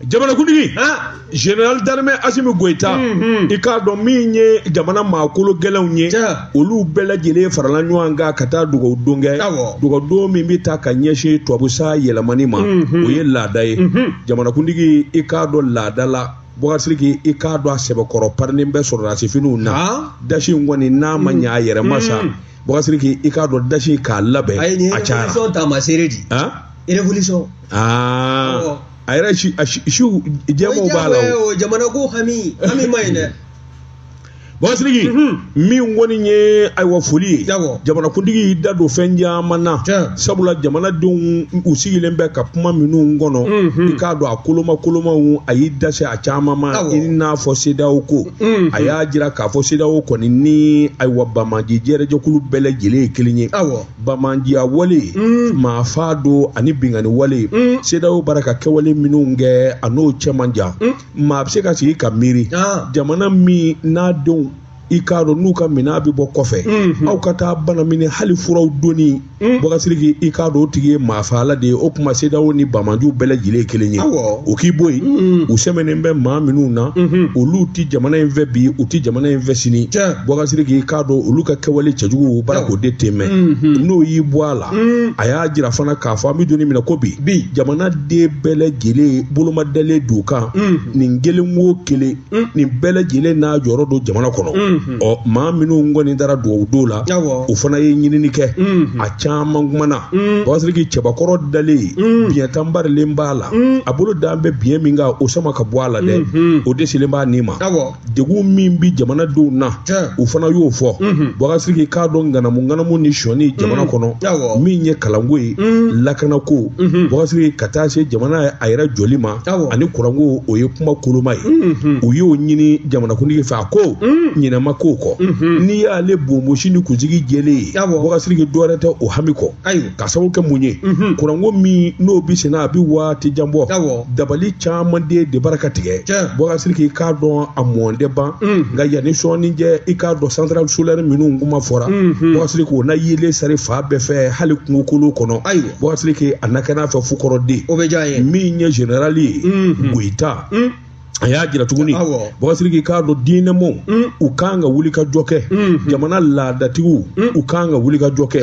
Jamanakuntigi général d'armée Assimi Goïta, i k'a dɔn min ye jamana maakolo gɛlɛnw ye, olu bɛɛ lajɛlen farala ɲɔgɔn kan ka taa dugawu don kɛ, dugawu don min bɛ taa ka ɲɛsin tubabusa yɛlɛmani ma, o ye laada ye. Jamanakuntigi, i k'a dɔn laada la, Boubacar Sidiki, i k'a dɔn a sɛbɛkɔrɔ parinen bɛ sɔrɔdasifiniw na. Dasi in kɔni n'a ma ɲɛ a yɛrɛ ma sa, Boubacar Sidiki, i k'a dɔn dasi k'a labɛn a cayara. Révolution taamaseere di. Révolution. A yɛrɛ si a siw jɛmanw b'a la. O jamana ko hami hami ma ɲi dɛ. Boubacar Sidiki, min kɔni ye ayiwa foli ye, jamanakuntigi y'i da don fɛn caman na, sabula jamanadenw u sigilen bɛ ka kuma minnu kɔnɔ, i k'a dɔn a koloma kolomaw, a y'i da se a caman ma, i n'a fɔ CEDEAO ko. A y'a jira k'a fɔ CEDEAO kɔni ni ayiwa banbaanci jɛrɛjɛkulu bɛɛ lajɛlen ye kelen ye. Banbaanciya wale, maa fa don ani binkanni wale, CEDEAO bara ka kɛwale minnu kɛ, a n'o cɛ man jan. Maa bɛ se ka sigi ka miiri, jamana min n'a denw, i k'a dɔn n'u ka minɛn bɛ bɔ kɔfɛ, aw ka taa bana minɛ hali furaw donni, Boubacar Sidiki, i k'a dɔn o tigi ye maafala de ye. O tuma CEDEAO ni banbaanciw bɛɛ lajɛlen ye kelen ye. O k'i bɔ yen, u sɛmɛnen bɛ maa minnu na, olu tɛ jamana in fɛ bi, u tɛ jamana in fɛ sini. Boubacar Sidiki, i k'a dɔn olu ka kɛwale cɛjugu bara k'o de tɛmɛ. N'o y'i bɔ a la, a y'a jira fana k'a fɔ an bɛ don min na ko bi, jamana den bɛɛ lajɛlen bolomadalen don kan, nin kelen o kelen, nin bɛɛ lajɛlen n'a jɔyɔrɔ don jamana kɔnɔ. Ɔ maa minnu kɔni taara dugawu don la, o fana ye ɲinini kɛ, a caman kumana. Boubacar Sidiki, cɛbakɔrɔ dalen, biɲɛ tan barilen b'a la, a bolo dan bɛ biɲɛ min kan, o sama ka bɔ a la dɛ, o desilen b'a nin ma. Degun min bi jamanadenw na, o fana y'o fɔ. Boubacar Sidiki, k'a dɔn ŋanamu ŋanamu ni sɔni jamana kɔnɔ, min ye kalanko ye, lakanako, Boubacar Sidiki, ka taa se jamana a yɛrɛ jɔli ma ani kuranko, o ye kuma koloma ye. U y'o ɲini jamanakuntigi fɛ, a ko ɲinɛma kow kɔ. N'i y'ale bonbosi ni kunsigi jɛlen ye, Boubacar Sidiki, dɔwɛrɛ tɛ o hami kɔ. Ka sababu kɛ mun ye? Kuranko min n'o bɛ senna, a bɛ waati jan bɔ, dabali caman de bara ka tigɛ. Boubacar Sidiki, i k'a dɔn a mɔn tɛ ban, nka yanni sɔɔni cɛ, i k'a dɔn centrale solaire minnu kuma fɔra, Boubacar Sidiki, o na yelen sari fan bɛɛ fɛ, hali kungokolo kɔnɔ. Boubacar Sidiki, a na kɛ n'a fɛ fukɔrɔden. Min ye général ye Goïta, a y'a jira tuguni, Boubacar Sidiki, k'a dɔn diinɛmɔw u kan ka wuli ka jɔ kɛ, jamana laadatigiw u kan ka wuli ka jɔ kɛ,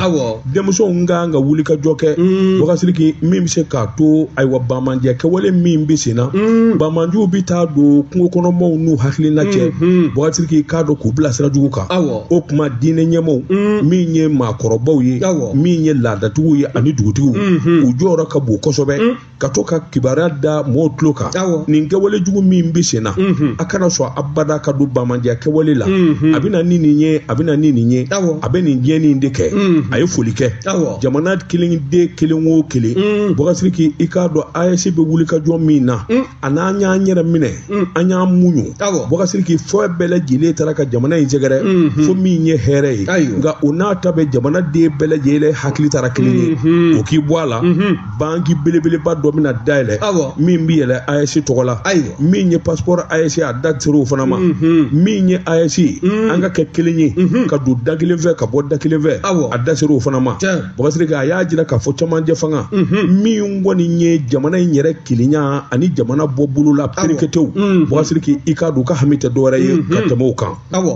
denmisɛnw kan ka wuli ka jɔ kɛ. Boubacar Sidiki, min bɛ se k'a to ayiwa banbaanciya kɛwale min bɛ sen na, banbaanciw bɛ taa don kungo kɔnɔmaw n'u hakilina cɛ, Boubacar Sidiki, k'a dɔn k'u bila sira jugu kan. O tuma diinɛ ɲɛmɔgɔw, min ye maakɔrɔbaw ye, min ye laadatigiw ye ani dugutigiw, u jɔyɔrɔ ka bon kosɛbɛ ka to ka kibaruya da mɔgɔw tulo kan. Nin kɛwale jugu min bɛ sen na, a kana sɔn abada ka don banbaanciya kɛwale la. A bɛ na ni nin ye, a bɛ na ni nin ye, a bɛ nin diɲɛni de kɛ. A ye foli kɛ jamana kelen den kelen o kelen. Boubacar Sidiki, i k'a dɔn AES bɛ wuli ka jɔ min na, a n'an y'an yɛrɛ minɛ, an y'an muɲu. Boubacar Sidiki, fɛn bɛɛ lajɛlen taara ka jamana in sɛgɛrɛ fo min ye hɛrɛ ye, nka o n'a ta bɛ jamana den bɛɛ lajɛlen hakili taara kelen ye. O k'i bɔ a la, banki belebeleba dɔ bɛna dayɛlɛ min bɛ yɛlɛ AES tɔgɔ la, min ye passeport AES, a da sera o fana ma. Min ye AES, an ka kɛ kelen ye, ka don da kelen fɛ ka bɔ da kelen fɛ, a da sera o fana ma. Boubacar Sidiki, a y'a jira k'a fɔ camancɛ fanga min kɔni ye jamana in yɛrɛ kelenya ani jamana bɔ bolo la pereketew, Boubacar Sidiki, i k'a dɔn u ka hami tɛ dɔwɛrɛ ye ka tɛmɛ o kan.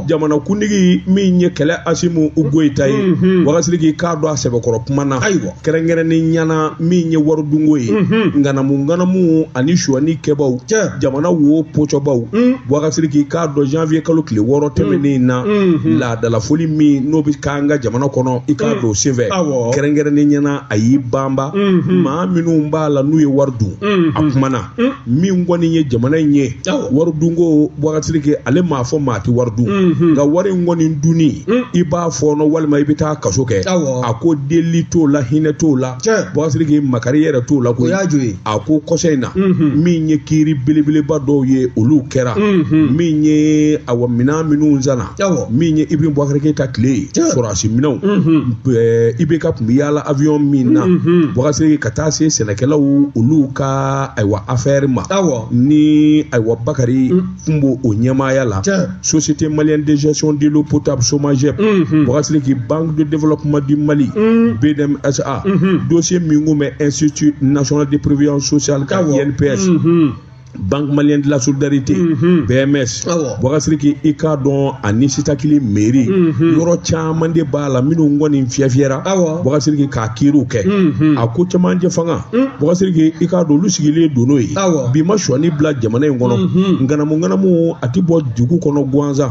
Jamanakuntigi min ye kɛlɛ Assimi Goïta ye, Boubacar Sidiki, k'a dɔn a sɛbɛkɔrɔ kuma na, kɛrɛnkɛrɛnnen ɲɛna min ye waridunko ye, ŋanamu ŋanamu ani sonyani kɛbaw, jamana wo pocɔbaw. Boubacar Sidiki, k'a dɔn janvier kalo tile 6 tɛmɛnen na, laadalafoli min n'o bɛ k'an ka jamana kɔnɔ, i k'a dɔn senfɛ, kɛrɛnkɛrɛnnen ɲɛna a y'i banba maa minnu b'a la n'u ye wari dun. A kumana min kɔni ye jamana in ye waridunko, Boubacar Sidiki, ale m'a fɔ maa tɛ wari dun, nka wari in kɔni dunni, i b'a fɔɔnɔ walima i bɛ taa kaso kɛ. A ko deli t'o la, hinɛ t'o la, Boubacar Sidiki, makari yɛrɛ t'o la koyi. A ko kɔsa in na, min ye kiiri belebeleba dɔw ye, olu kɛra min ye awa minɛn minnu sanna, min ye Ibrahim Boubacar Keïta tile ye, sɔrɔdasi minɛnw, IBK tun bɛ yaala avion min na, Boubacar Sidiki, ka taa se sɛnɛkɛlaw olu ka ayiwa affaire ma, ni ayiwa Bakari tun b'o o ɲɛmaaya la, Société malienne de gestion de l'eau potable SOMAGEP, Boubacar Sidiki, Banque de développement du Mali BDMSA, dossier min kun bɛ Institut national de prévision sociale ka INPS. Banque malienne de la solidarité, BMS, Boubacar Sidiki, i k'a dɔn ani Sitakili mairie, yɔrɔ caman de b'a la minnu kɔni fiyɛ-fiyɛra, Boubacar Sidiki k'a kiiriw kɛ, a ko cɛmancɛ fanga, Boubacar Sidiki, i k'a dɔn olu sigilen don n'o ye. Bi ma sɔnni bila jamana in kɔnɔ, ŋanamu ŋanamu a ti bɔ dugu kɔnɔ gansan.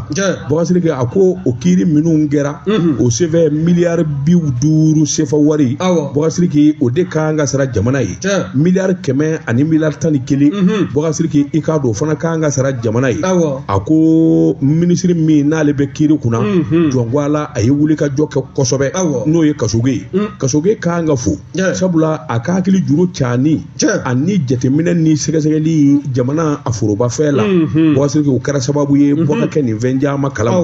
Boubacar Sidiki a ko o kiiri minnu kɛra, o sɛbɛn miliyari 50 sefa wari, Boubacar Sidiki, o de kan ka sara jamana ye, miliyari 100 ani miliyari 11, Boubacar Sidiki, i k'a dɔn o fana kan ka sara jamana ye. A ko minisiri min n'ale bɛ kiiri kunna, jɔnko ala, a ye wuli ka jɔ kɛ kosɛbɛ, n'o ye Kasoge ye. Kasoge kan ka fo, sabula a ka hakili juru cani ani jateminɛ ni sɛgɛsɛgɛli jamana a forobafɛn la, Boubacar Sidiki, o kɛra sababu ye bɔ ka kɛ nin fɛn caman kalama.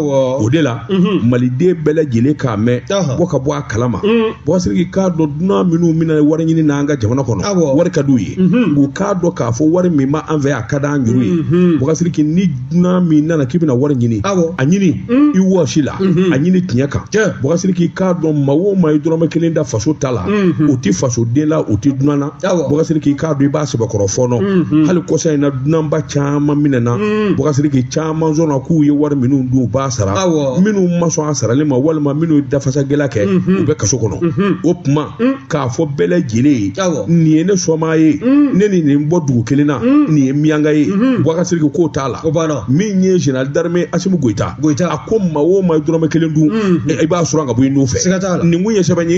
O de la maliden bɛɛ lajɛlen k'a mɛn, bɔ ka bɔ a kalama. Boubacar Sidiki k'a dɔn dunan minnu bɛna wari ɲini n'an ka jamana kɔnɔ, wari ka d'u ye, u k'a dɔn k'a fɔ wari min b'an fɛ, a ka d'an juru ye. Boubacar Sidiki, ni dunan min nana k'i bɛna wari ɲini, a ɲini i wɔsi la, a ɲini tiɲɛ kan. Boubacar Sidiki k'a dɔn maa o maa ye dɔrɔmɛ kelen da faso ta la, o ti fasoden la, o ti dunan na. Boubacar Sidiki k'a dɔn i b'a sɛbɛkɔrɔ fɔɔnɔ. Hali kɔsa in na, dunanba caman minɛna. Boubacar Sidiki, caman sɔnna k'u ye wari minnu dun, u b'a sara. Minnu ma sɔn a sarali ma, walima minnu ye dafasagɛla kɛ, u bɛ kaso kɔnɔ. O tuma k'a fɔ bɛɛ lajɛlen ye, nin ye ne sɔmaa ye, ne ni nin bɔ dugu kelen na, nin ye miyanka ye, Boubacar Sidiki k'o t'a la. Min ye général d'armée Assimi Goïta, a ko maa o maa ye dɔrɔmɛ kelen dun, i b'a sɔrɔ ka bɔ i nun fɛ. Nin kun ye sɛbɛn ye.